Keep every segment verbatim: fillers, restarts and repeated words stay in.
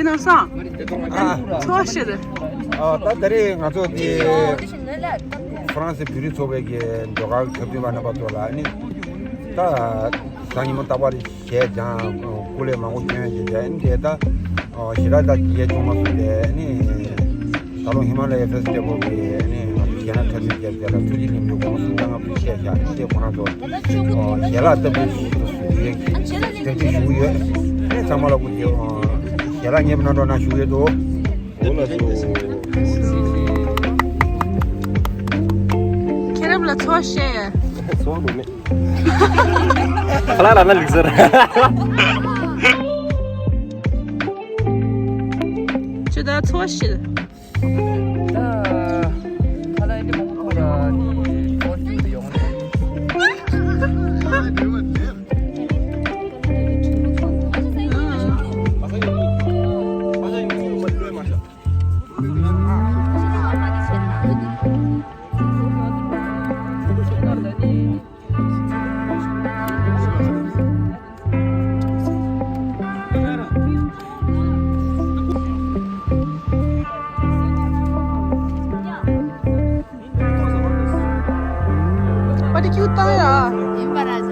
ནམ་སང་། ཨ། ཚོར་བ་བཤད་དེ། ཨ། ད་ད་རེས་ང་ཚོ་དེ་ཧྥ་རན་སི་བོད་རིགས་ཚོགས་པའི་གི་ཟློས་གར་འཁྲབ་སྟོན་པ་རྣམ་པ་ཚོ་ལ་ནི། ད་སང་ཉིན་མོ་རྟག་པར་གཞས་སྦྱང་། སྐུ་ལས་མང་པོ་སྐྱོན་བྱས་བྱས་ནི་དེ་ད་ཞེ་དྲག་ད་རྒྱས་བྱུང་མ་སོང་སྟེ་ནི། ད་ལོ་ཧི་མ་ལ་ཡའི་ཕེ་སི་ཊི་བལ་གི་ནི་ང་ཚོ་གཞས་སྣ་འཁྲབ་སྟོན་བརྒྱབ་དེ་ལ་ཐུགས་རྗེ་ཆེ། ལེགས་གསུང་གོང་མ་གསུང་སྟངས་ང་ཚོས་བཤད་བཞག་ནི་དེ་ཁོ་རང་ཚོ་ཞལ་ལག་ལྟ་བུ་ཞིག་ཏུ་བཟོ་རྒྱུའི་གྲ་སྒྲིག་ཞུ་གི་ཡོད། ནི་ཚང་མ་ལ་སྐུ་མཁྱེན། ཞལ་ལག་མཉེས་པོ་གནང་རོགས་གནང་ཞུ་གི་ཡོད་དོ། ཁྱེད་རང་ལ་ཚོར་བཤད་ཡ། ཚོར་བ་མེད། ཁ་ལག་ལ་ན་ལིག་ཟེར། ཁྱོད་ད་ཚོར་བཤད། ད་ཁ་ལག་ཨེ་འདྲ་མང་པོ་ཐོག་ལ་ནི་ཚོར་ཤུགས་དེ་ཡོང་ནས། པ་ཏི་ཁྱུ་བཏང་ཡ། ཡིན་པ་ར་ཅག་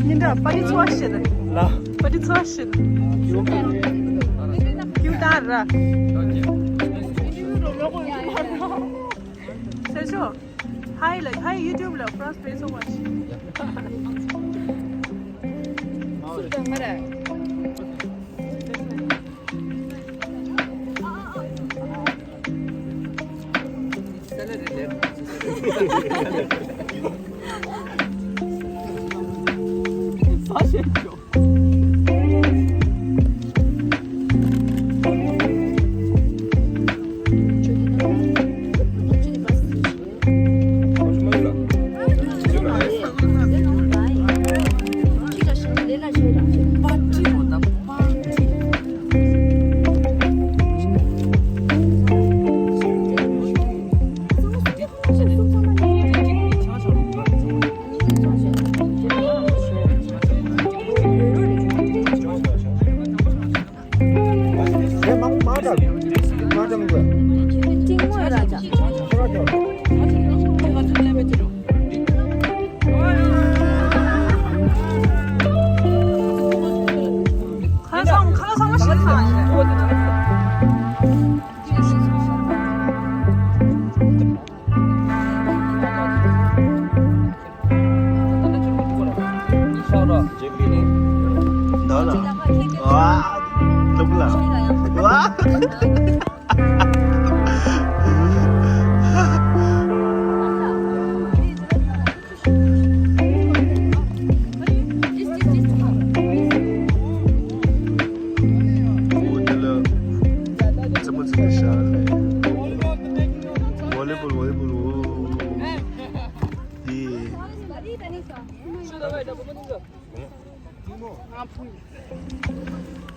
ཉིན་དྲ་པ་ཏི་ཚོ་བ་ཤེས་ད། ལ། པ་ཏི་ཚོ་བ་ཤེས་ད། ཁྱུ་བཏང་ར། ཟེར་ཤོག Hi ལ། Hi YouTube ལ་ཕ་རན་སི་པེ་སོ་བ་ཤེས། སུ་ད་ང་ར།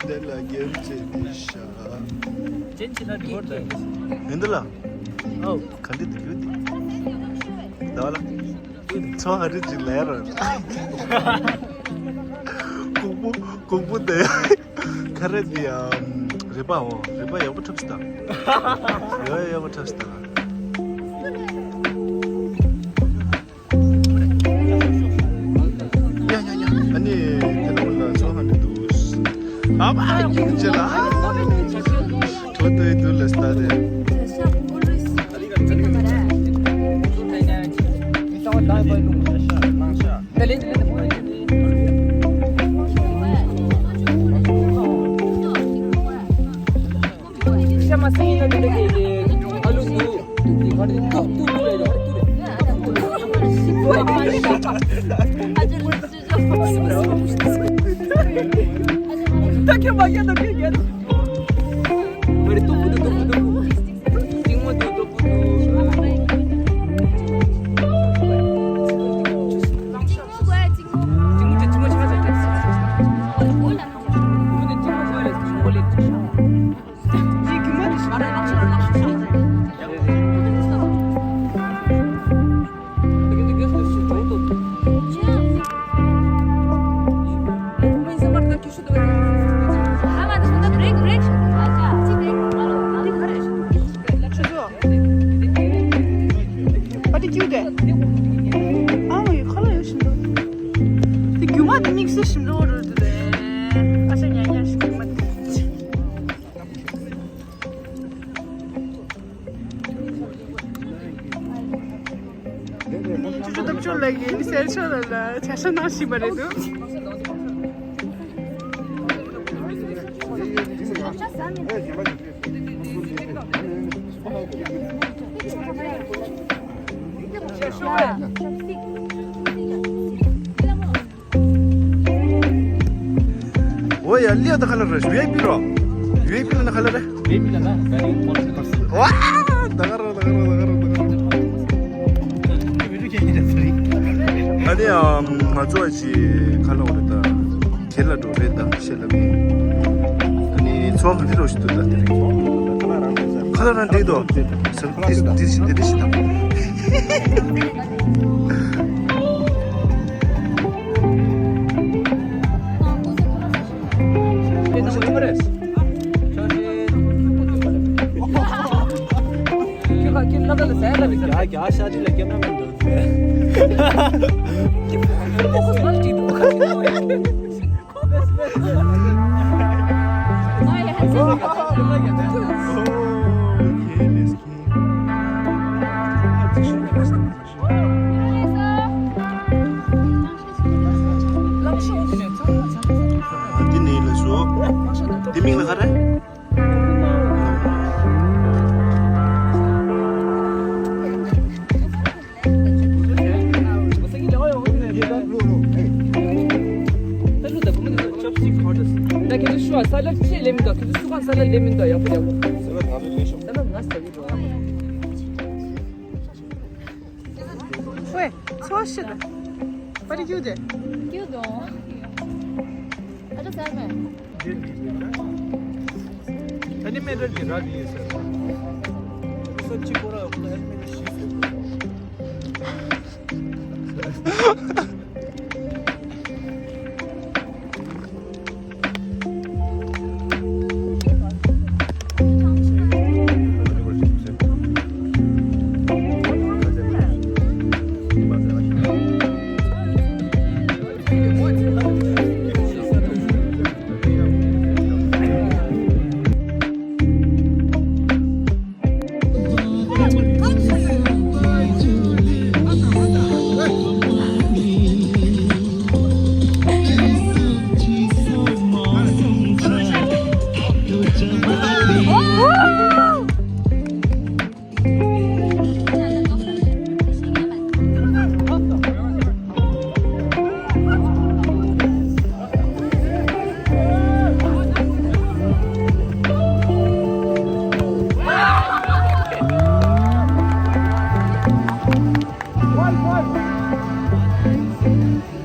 དེ་ལ་རྒྱན་ཆེ་དེ་ཤ། ཅན་ཅི་ན་དེ་བར་དུ། མིན་འདི་ལ། ཨོ། ག་འདི་དུ་རྒྱུ་དེ། ད་ལ། ཚོ་ཧ་རི་ཅི་ལེ་ར། ཀོང་པོ་ཀོང་པོ་དེ། ཁ་རེ་དེ་ཡ། རི་པ་འོ། རི་པ་ཡག་པོ་འཁྲབ་སྟངས། ཡ་ཡག་པོ་འཁྲབ་སྟངས། ཡ་ཡ་ཡ། ཨ་ནི་དེ་ནང་ལ་ཚོ་ཧ་འདྲ་འདུག་ཨ་མ་ཡིན་ཅི་ལ། ཁྲོ་དོའི་དུ་ལ་སྟ་དེ། ད་གིན་གསེར་ཕྱོགས་ལ་ལ་བྱ་ཤ་ནང་ཞིག་པ་རེད་འདུག་ཨོ་ཡ་ལིའོ། ད་ག་ལ་རེད། ཝི་ཨའི་པི་རོ། ཝི་ཨའི་པི་ལ་ན་ག་ལ་རེད། ཝི་ཨའི་པི་ལ་ན་ག་རེ་ཕོལ་སི་ཕོལ་སི། ཝ། ད་ག་རོ་ད་ག་རོ་ད་ག་རོ་ད་ག་རོ། ཝི་ཌིའོ་ཁྱེད་ཀྱིས་རེད་ཟེར། ཨ་ནི་ཨམ་ང་ཚོ་ཅི་ག་ལ་འོ་རེད་ད། ཁྱེད་ལ་འགྲོ་རེད་ད་ཤེས་ལ་མི། ཨ་ནི་ཚོ་ག་འདི་རོ་ཞིག་ཏུ་ད་དེ་རེད། ཁ་ལ་རང་འདྲེས་དོ། ཟེར་ཏིས་ཏིས་ཏིས་ཏིས་ཞིག་དང་། འདི་ནི་ལ་ཞོ། འདི་མིང་ལ་ག་རེ། ད་ཁྱེད་ཚོ་ཤོག་ས་ལ་ཅི་ལེ་མིན་ད། ཁྱེད་ཚོ་སུ་གང་ས་ལ་ལེ་མིན་ད། ཡག་པོ་ཡག་པོ། ས་ལ་ང་ཚོ་ལེ་ཤོག་ས་ལ་ང་ས་ལ་འགྲོ་ཡག་པོ། ཝེ། ཚོ་ཤི་ད། What are you there? You don't. I just had my. ཨེ་ནི་མེ་ཊར་གྱི་ར་གི་ཡོད་ཟེར། ས་གཅིག་པོ་ར་ཡོད་ཁོ་ན་ཨེ་ནི་མེ་ཊར་བཞི་ཟེར།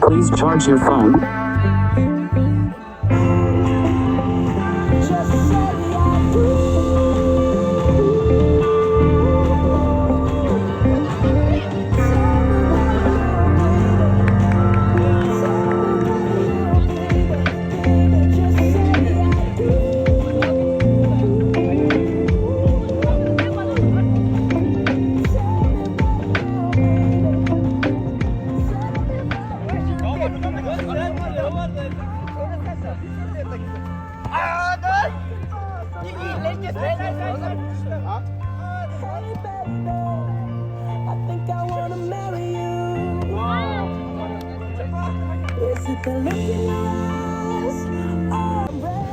Please charge your phone. Is it the look in your eyes? Oh, I'm ready.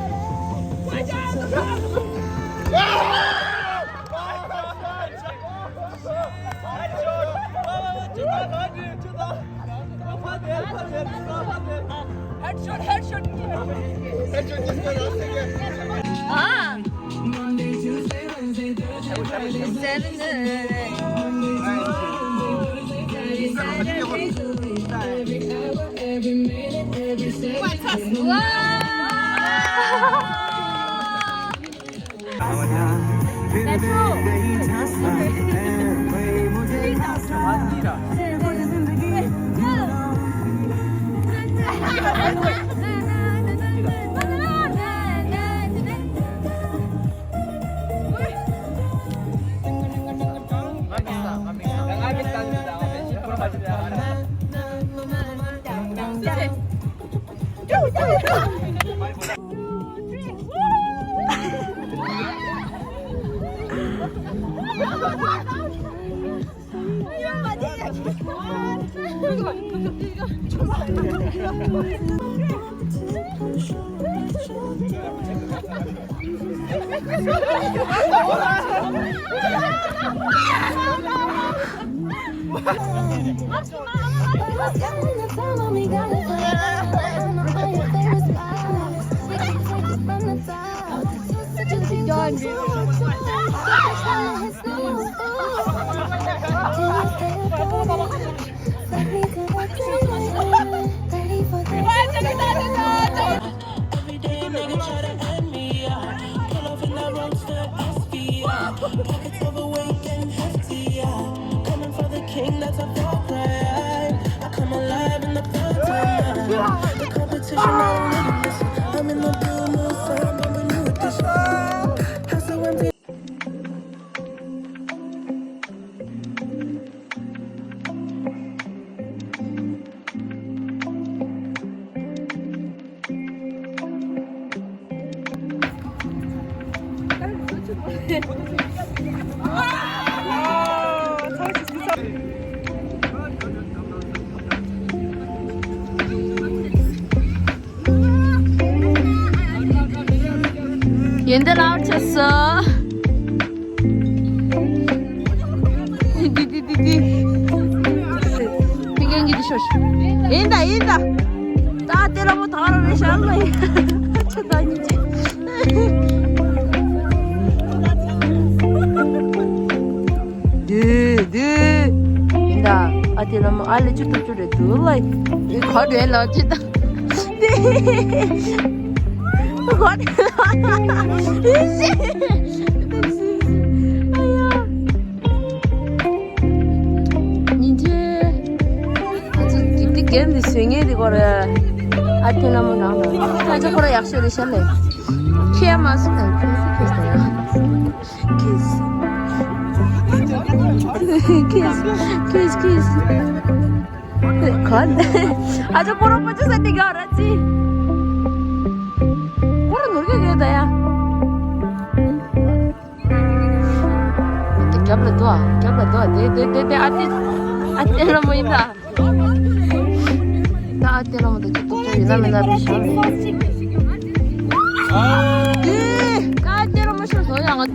Headshot, headshot. Headshot. Ah. Seven. What's up? Wow. Every day a nigga try to end me, yeah. Pull off in that roadster S V, yeah. Pockets overweight, getting hefty, yeah. Coming for the king, that's a far cry. I come alive in the prime time. The competition, I don't even listen. I'm in the blue mood, so I'm a new edition. House so empty. ཡོན་ཏན་ལགས་ཆགས་སོང་། འདི་འདི་འདི་འདི། ཕིང་ཀན་གྱི་འདི་ཤོར། ཡིན་ད་ཡིན་ད། ད་ལྟའི་ལྷ་མོ་ད་རུང་རེད་ཤག་ལ་ཡིན། ཁྱོད་ད་ཉིན་ཅིག་འདི་འདི། ཡིན་ད། ཨ་ལྟའི་ལྷ་མོ་ཨ་ལེ་ཅི་ཐུབ་ཅི་རེད་འདུག་ལ། འདི་ག་རེད་ལ་ཅི་ད། འདི། ག་རེད་ལ། འདི་ཤི། ཨ་ཡ། ཉིན་ཅིག་ང་ཚོ་འདི་འདི་གན་འདི་བཟོས་ངེས་འདི་གོ་རེད། ཨ་ལྟའི་ལྷ་མོ་ནང་ལ། ཁྱོད་ཚོ་ཁོ་ར་ཡག་ཤོས་རེད་ཤག་ལེ། ཁྱེད་མ་སུ་དང་ཁྱོད་སུ་ཁྱེད་ཟེར་ཡ། ཁྱེད། ཁྱེད། ཁྱེད། ཁྱེད། ག་ཨ་ཅོ་ཁོ་རང་པ་ཅོ་ས་འདི་ག་ར་ཅི། ཁོ་རང་ནོར་གི་ཡོད་ད་ཡ། རྒྱབ་ལ་འདུག་ཨ། རྒྱབ་ལ་འདུག་ཨ། དེ་དེ་དེ་དེ་ཨ་ཏི། ཨ་ཏི་ལ་མོ་ཡིན་ད། ད་ཨ་ཏི་ལ་མོ་ད་ཅི་ཏུ་ཅི་ཡིན་ན་མིན་ན་རེད་ཤག་ལེ། ཨ་ཏི་ལ་མོ་ཤོར་སོང་ཡ་ང་།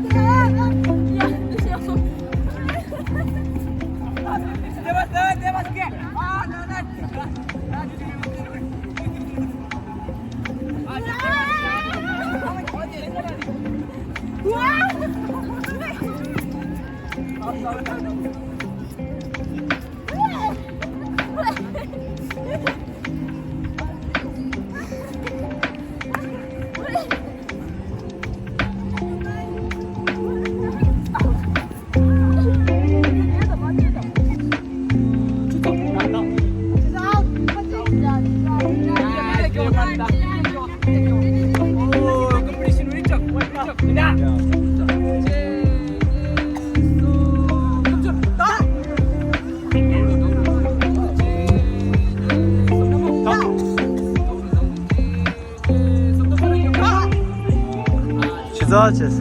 ཆི་ཟ་ཆེས།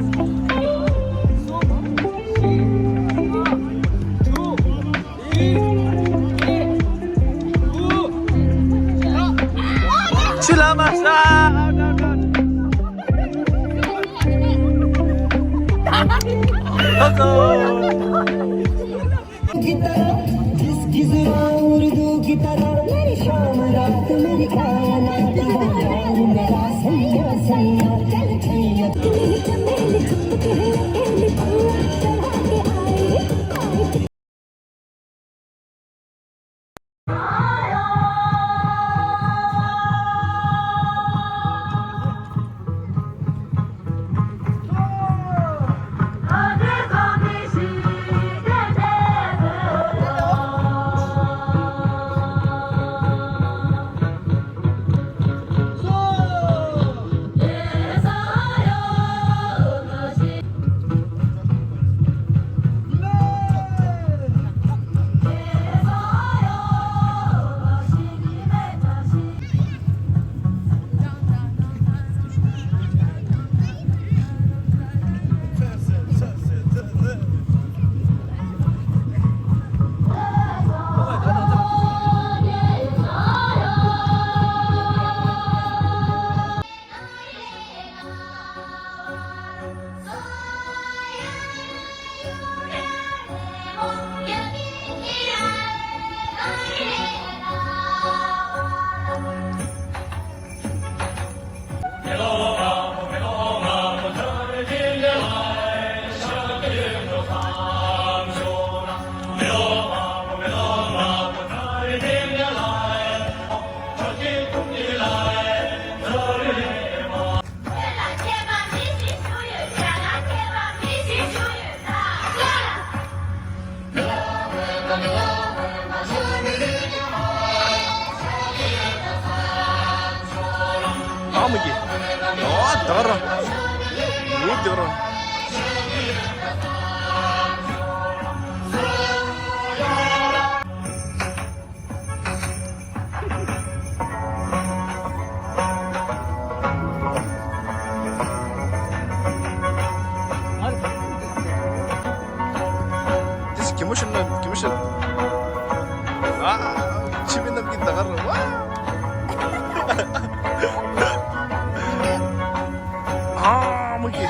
ཆུ་ལ་མ་ས། ཐོབ་སོང་། ཏེ་རོ། ཏིས་གད་མོ་ཤོར་ན་གད་མོ་ཤོར། ཨ། ཆི་མི་ནམ་གི་ད་ག་ར་བ། ཨ་མོ་གི།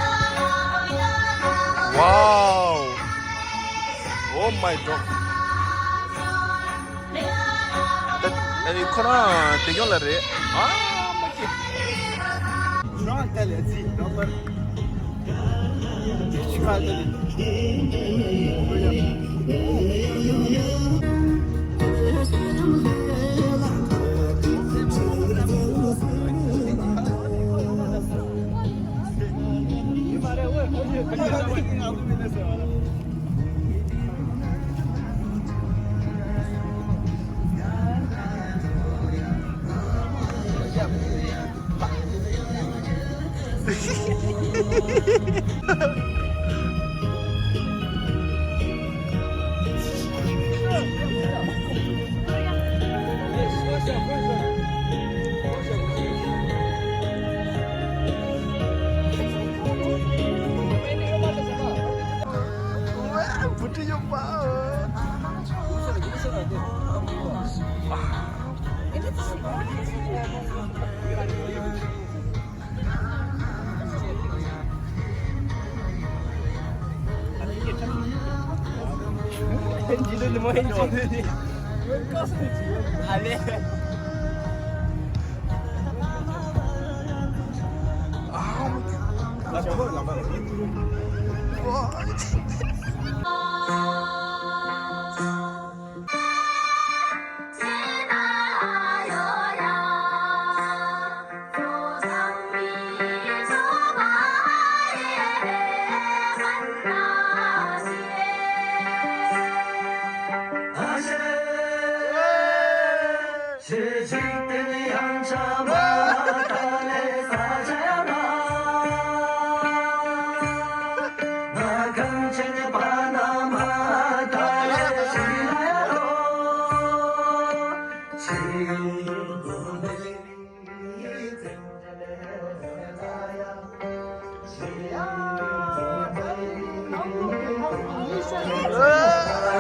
Wow. Oh my God. ད་ཨ་ནི་ཁོ་རང་དེ་གྱོང་ལ་རེད། ཨ་མ་ཀི།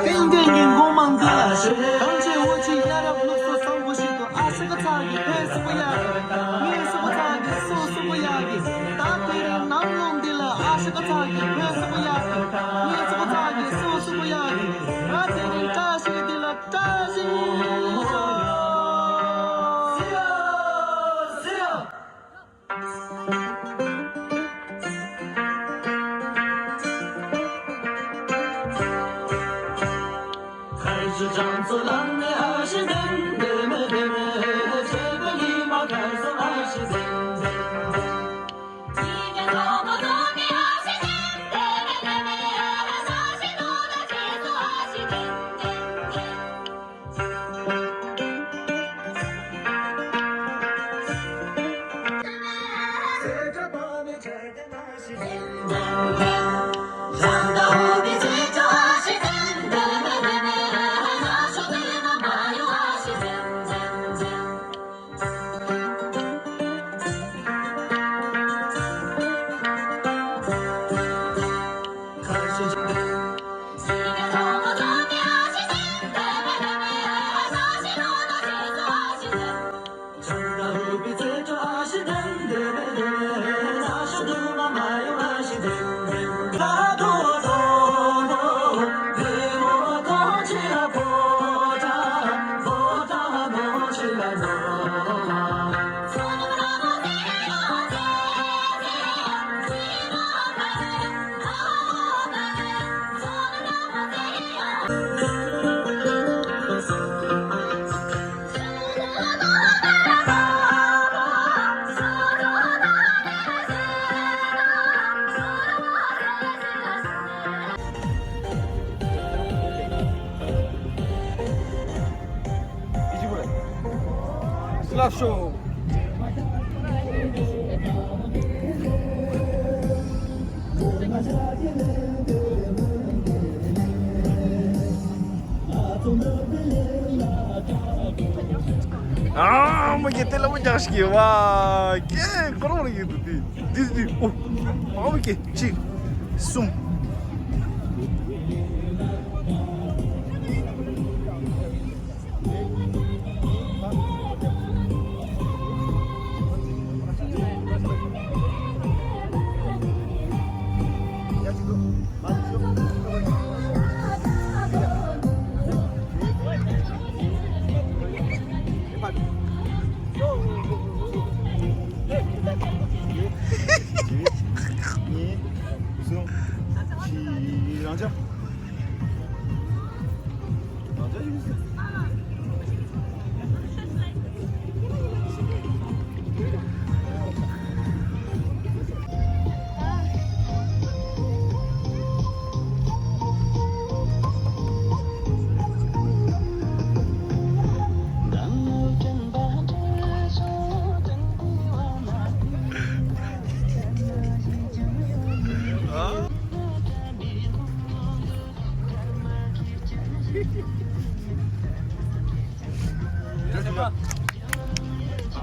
ཏན་ཏན་གྱི་མགོ་མང་འདི་ལ་གངས་ཅན་འོ་ཆེན་ཡ་རབས་ལུགས་སྲོལ་བཟང་པོ་ཞིག་ཏུ་ཨ་ཤི་ཀ་ཚག་གི་ཕེ་སི་བུ་ཡ་གི་ངའི་སི་བུ་ཚག་གི་སོ་སི་བུ་ཡ་གི་ད་དེ་རིང་ནམ་ལོང་འདི་ལ་ཨ་ཤི་ཀ་ཚག་གི་ཕེ་སི་བུ་ཡ་གི་ངའི་སི་བུ་ཚག་གི་སོ་སི་བུ་ཡ་གི་ང་དེ་རིང་བཀྲ་ཤིས་འདི་ལ་བཀྲ་ཤིས་ཤོག་ལགས་སོ། ཨ་མ་གི་དེ་ལ་མི་རྒྱག་ཤིག་ཝ་ཀེ་ཁོ་རང་ཡིན་འདུག་དེ་དེ་དེ་ཨོ་ཨ་མ་གི་གཅིག་གསུམ། གཉིས། གསུམ། བཞི། རང་འཇགས། རང་འཇགས་ཡིན་ཟེར།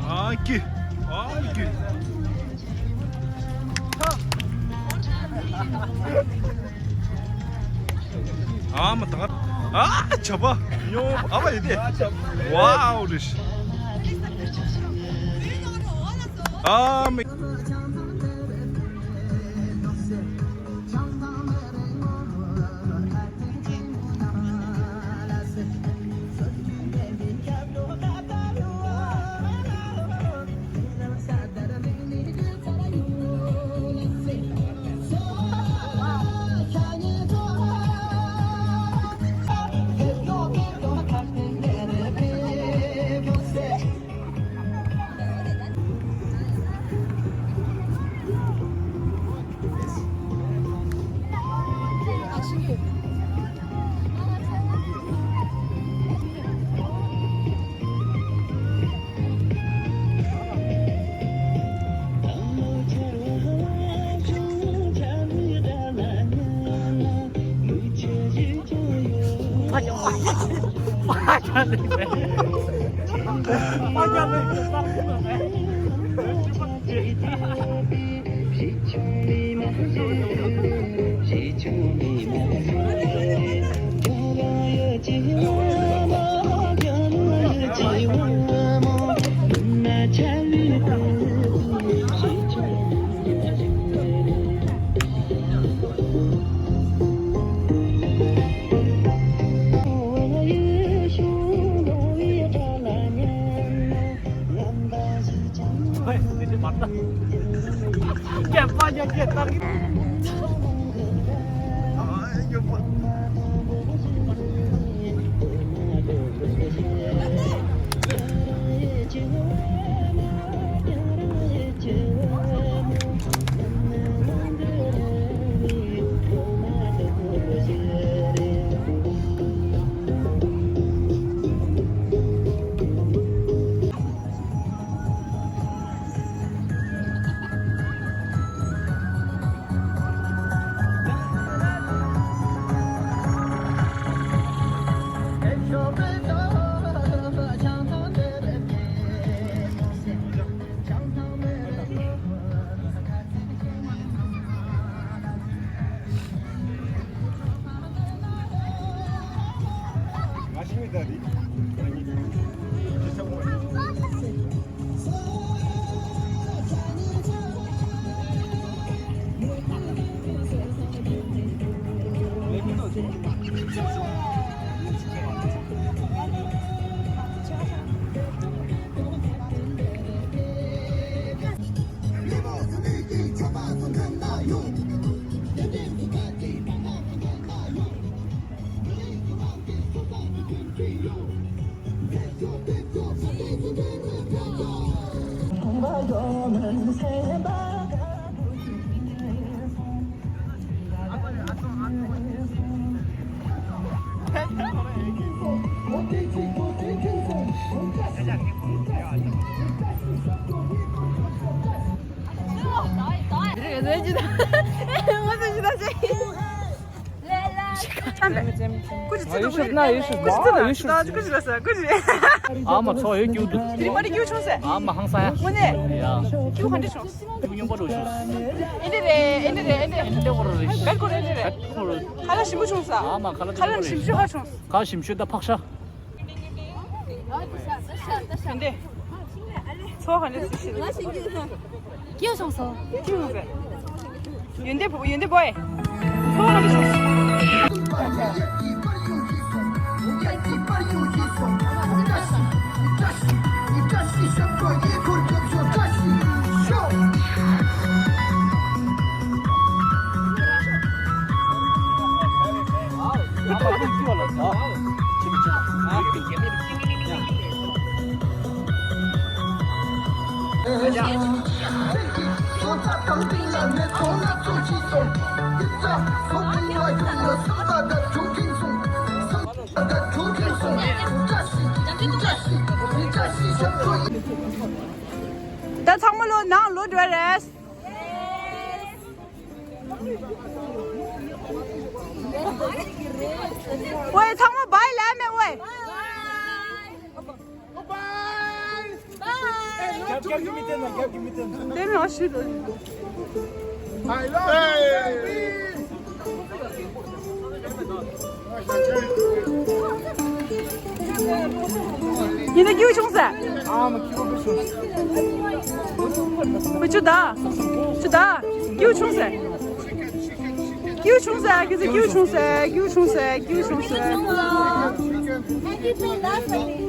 ཨ་ཀི། ཨ་ཀི། ཨ་མ་ད། ཨ་ཆ་པ། ཉོ་ཨ་བ་ཡི་དེ། ཝའོ་རིཤ། ཨ་མ། ཀུ་ཅི་ཚེ་ན་ཡོད་ཤོད་ན་ཡོད་ཤོད་ཀུ་ཅི་ཚེ་ན་ཡོད་ཤོད། ཀུ་ཅི་ལ་ས་ཀུ་ཅི། ཨ་མ་ཚོ་ཡོད་ཀྱུ་འདུག་དེ་རིང་མ་རེད་ཀྱུ་ཆུང་ཟེར། ཨ་མ་ཧང་ས་ཡ། དངོས་གནས། ཡ། ཀྱུ་ག་འདྲ་བྱུང་། ཀྱུ་སྙོམས་པོ་འགྲོ་ཤོད། ཨེ་འདྲ་རེད། ཨེ་འདྲ་རེད། ཨེ་འདྲ། ཨེ་འདྲ་བོ་རེད། ག་གོ་རེད། ཨེ་འདྲ་རེད། ཁ་ལག་ཞིམ་པོ་བྱུང་ས། ཨ་མ་ཁ་ལག་ཁ་ལག་ཞིམ་ཤོས་ཧ་བྱུང་། ཁ་ཞིམ་ཤོས་ད་ཕག་ཤ། འདི། ཚོ་ག་ནས་སུ་ཤི། ང་ཞིག་ཀྱུ་སོང་། ཀྱུ་སོང་སོང་། ཀྱུ་སོང་ཟེར། ཡོན་ཏན་བུ་ཡོན་ཏན་བོའི། ཚོ་ག་ནས་སོང་། ད་ཚང་མ་ལོ་ནང་ལོ་འགྲོ་རེད། ཝེ་ཚང་མ་བའི་ལ་མེ་ཝེ། རྒྱབ་རྒྱབ་ཀྱི་མི་བསྟན་ན་རྒྱབ་ཀྱི་མི་བསྟན་ན། དེ་མེ་ཨ་ཤི་དོ། I love you, baby. ཡིན་ན་ཀྱུ་བྱུང་ཟེར། ཨ་མ་ཀྱུ་བྱུང་། ཅུ་ད། ཅུ་ད། ཀྱུ་བྱུང་ཟེར། ཀྱུ་བྱུང་ཟེར། ཀྱུ་བྱུང་ཟེར། ཀྱུ་བྱུང་ཟེར། ཀྱུ་བྱུང་ཟེར། ཀྱུ་བྱུང་ཟེར།